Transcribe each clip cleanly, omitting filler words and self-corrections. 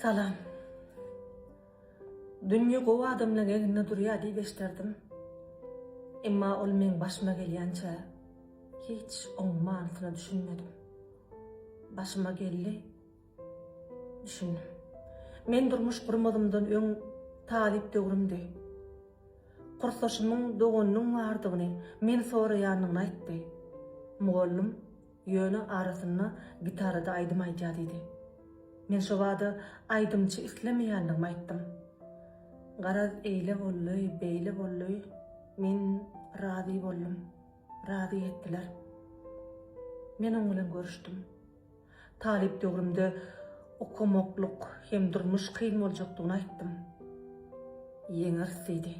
Salam. Dünýe gowy adamlaň egninde durýa diýip eşderdim. Emma ol meň başyma gelýänçä hiç oň manysyna düşünmedim. Başyma geldi, düşündim. Men durmuş gurmazymdan öň talyp döwrümdi. Kursdaşymyň doganynyň bardygyny, meni soraýanyny aýtdy. Mugallym ýöne arasynda gitarada aýdym aýdýar diýdi. Men şo bada aýdymçy islemeýändigimi aýtdym. Garaz eýle boldy, beýle boldy, men razy boldum. Razy etdiler. Men oň bilen görüşdim. Talyp döwrümde okamaklyk hem durmuş kyn boljakdygyny aýtdym. Ýeňeris diýdi.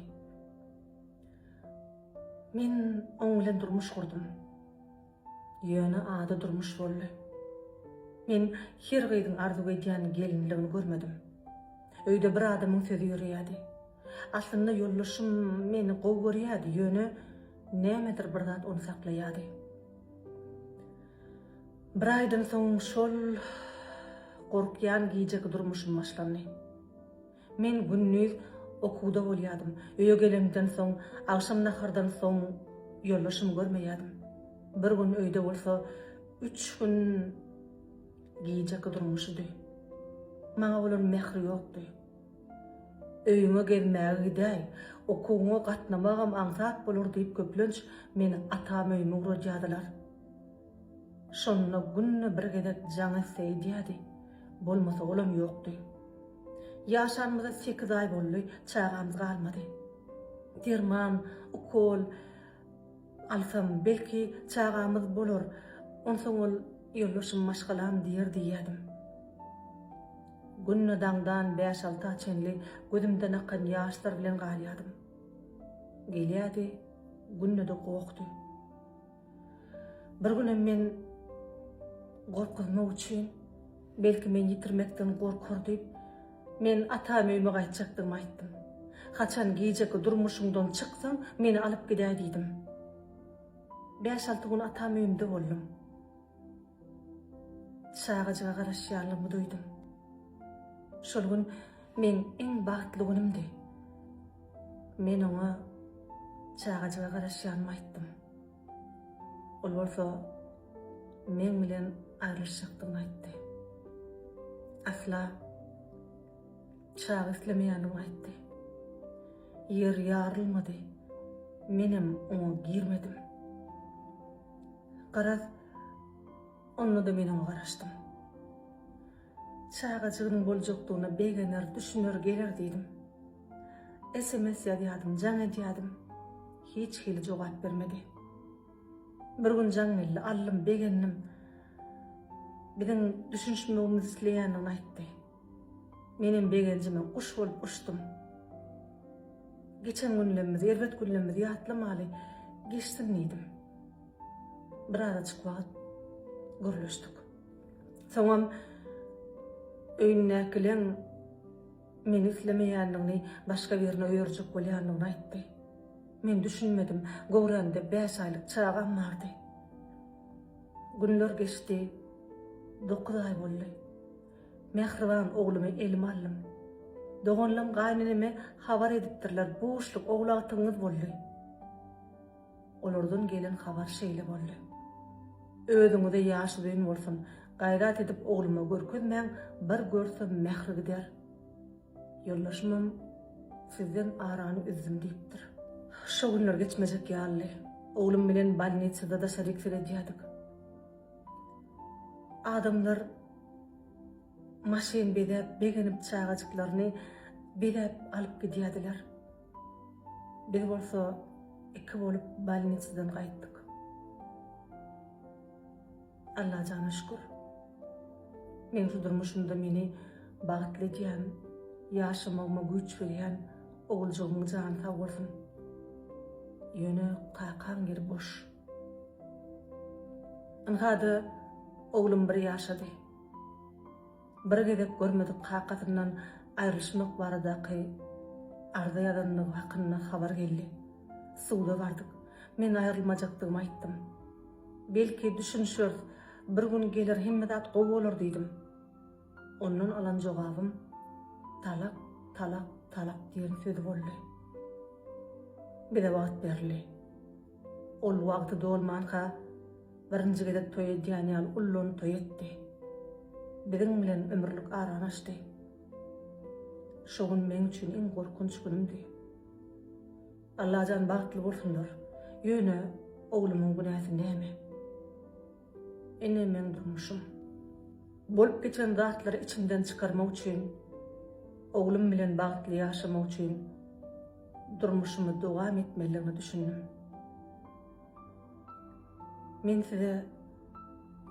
Men oň bilen durmuş gurdum. Ýöne ady durmuş boldy. Men her gyzyň arzuw edýän gelinligini görmedim. Öýde bir adamyň sözi ýöreýärdi. Aslynda ýoldaşym meni gowy görýärdi, ýöne nämedir bir zat ony saklaýardy. Bir aýdan soň şol gorkýan gijeki durmuşym başlandy. Men gündiz okuwda bolýardym. Öýe gelemden soň, agşam nahardan soň ýoldaşymy görmeýärdim. Bir gün öýde bolsa, üç gün gijeki durmuşydy. Maňa bolan mähri ýokdy. Öýüňe gezmäge gidäý, okuwyňa gatnamagam aňsat bolar diýip köplenç meni atam öýüme ugradýardylar. Şonda günde bir gezek jaň etse edýärdi, bolmasa olam ýokdy. Ýaşanymyza sekiz aý boldy, çagamyz galmady. Derman, ukol alsam, belki, çagamyz bolar, onsoň ol ýoldaşym maşgalam diýer diýýärdim. Günde daňdan bäş-alta çenli gözümden akan ýaşlar bilen galýardym. Gelýärdi, günde-de gohdy. Bir günem men gorkuzmak üçin, belki meni ýitirmekden gorkar diýip, men atam öýüme gaýtjakdygymy aýtdym. Haçan gijeki durmuşyňdan çyksaň, meni alyp gidäý diýdim. Bäş-alty gün atam öýümde boldum. Çagajyga garaşýanlygymy duýdum. Şol gün meň iň bagtly günümdi. Men oňa çagajyga garaşýanymy aýtdym. Ol bolsa meň bilen aýrylyşjakdygyny aýtdy. Asla çaga islemeýändigini aýtdy. Ýer ýarylmady. Menem oňa girmedim. Garaz, onda-da men oňa garaşdym. Çagajygynyň boljakdygyna begener, düşüner, geler diýdim. Sms ýazýardym, jaň edýärdim. Hiç hili jogap bermedi. Bir gün jaň geldi, aldym, begendim. Biziň düşünişmegimizi isleýändigini aýtdy. Menem begenjime guş bolup uçdum. Geçen günlerimizi, erbet günlerimizi ýatlamaly, geçsin diýdim. Birazajyk wagt gürleşdik. Soňam öýündäkileň meni islemeýändigini, başga birine öýerjek bolýandygyny aýtdy. Men düşünmedim, göwrämde bäş aýlyk çagam bardy. Günler geçdi, dokuz aý boldy. Mähriban oglumy elime aldym. Doganlam gaýyneneme habar edipdirler, buşluk, ogul agtygyňyz boldy. Olardan gelen habar şeýle boldy. Özüňize ýaş uzyn bolsun, gaýrat edip ogluma görkezmäň, bir görse mähri gider. Ýoldaşymam sizden arany üzdüm diýipdir. Şo günler geçmejek ýalydy. Oglum bilen bolnisada daşaryk seredýärdik. Adamlar maşyn bezäp, begenip çagajyklaryny bezäp alyp gidýärdiler. Biz bolsa iki bolup bolnisadan gaýtdyk. Allajana şükür. Meň şu durmuşymda meni bagtly edýän, ýaşamagyma güýç berýän oguljygymyň jany sag bolsun. Ýöne kakaň ýeri boş. Ynha-da oglum bir ýaşady. Bir gezek görmedik kakasyndan aýrylyşmak baradaky arza ýazandygy hakynda habar geldi. Suda bardyk. Men aýrylmajakdygymy aýtdym. Belki, düşünişeris, bir gün geler hemme zat gowy bolar diýdim. Ondan alan jogabym. Talak, talak, talak diýen sözi boldy. Bize wagt berildi. Ol wagty dolmanka birinji gezek toý edýän ýaly ullan toý etdi. Biziň bilen ömürlik arany açdy. Şo gün meň üçin iň gorkunç günümdi. Allajan bagtly bolsunlar. Ýöne oglumyň günäsi näme? Ine meň durmuşym. Bolup geçen zatlary içimden çykarmak üçin, oglum bilen bagtly ýaşamak üçin durmuşymy dowam etmelidigine düşündim. Men size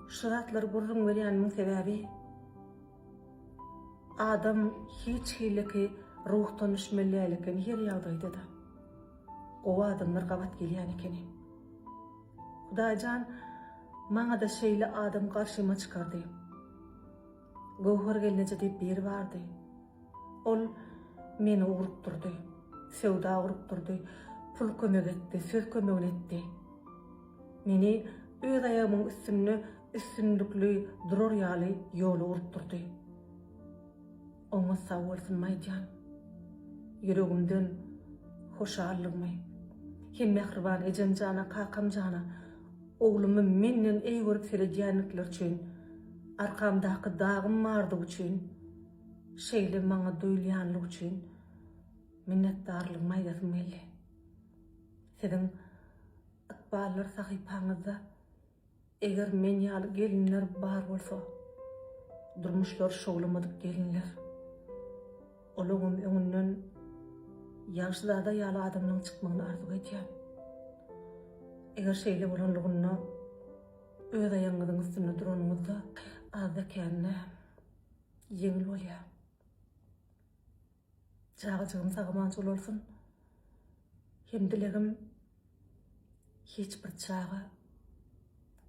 şu zatlary gürrüň berýänimiň sebäbi, adam hiç hileki ruhdan düşmeli däl eken her ýagdaýda-da. Gowy adamlar gabat gelýän ekeni. Hudaýjan maňa-da şeýle adam garşyma çykardy. Göwher gelneje diýip biri bardy. Ol meni ugrukdyrdy, söwda ugrukdyrdy, pul kömek etdi, söz kömegini etdi. Meni öz aýagymyň üstünde üstünlikli durar ýaly ýola ugrukdyrdy. Oňa sag bolsunymy aýdýan. Ýüregimden hoşallygymy hem mähriban ejem jana, kakam jana, oglumy menden eý görüp seredýänlikleri üçin, arkamdaky dagym bardygy üçin, şeýle maňa duýulýanlygy üçin minnetdarlygymy aýdasym geldi. Siziň ykballar sahypaňyzda Eger men ýaly gelinler bar bolsa, durmuşlary şowlamadyk gelinler, olaňam öňünden Ýagşyzada ýaly adamlaň çykmagyny arzuw edýän. Eger şeýle bolanlygynda öz aýagyňyzyň üstünde duranyňyzda azda-kände ýeňil bolýar. Çagajygym sag-amança ulalsyn. Hem dilegim hiç bir çaga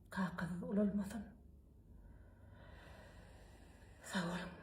kakasyz ulalmasyn. Sag boluň.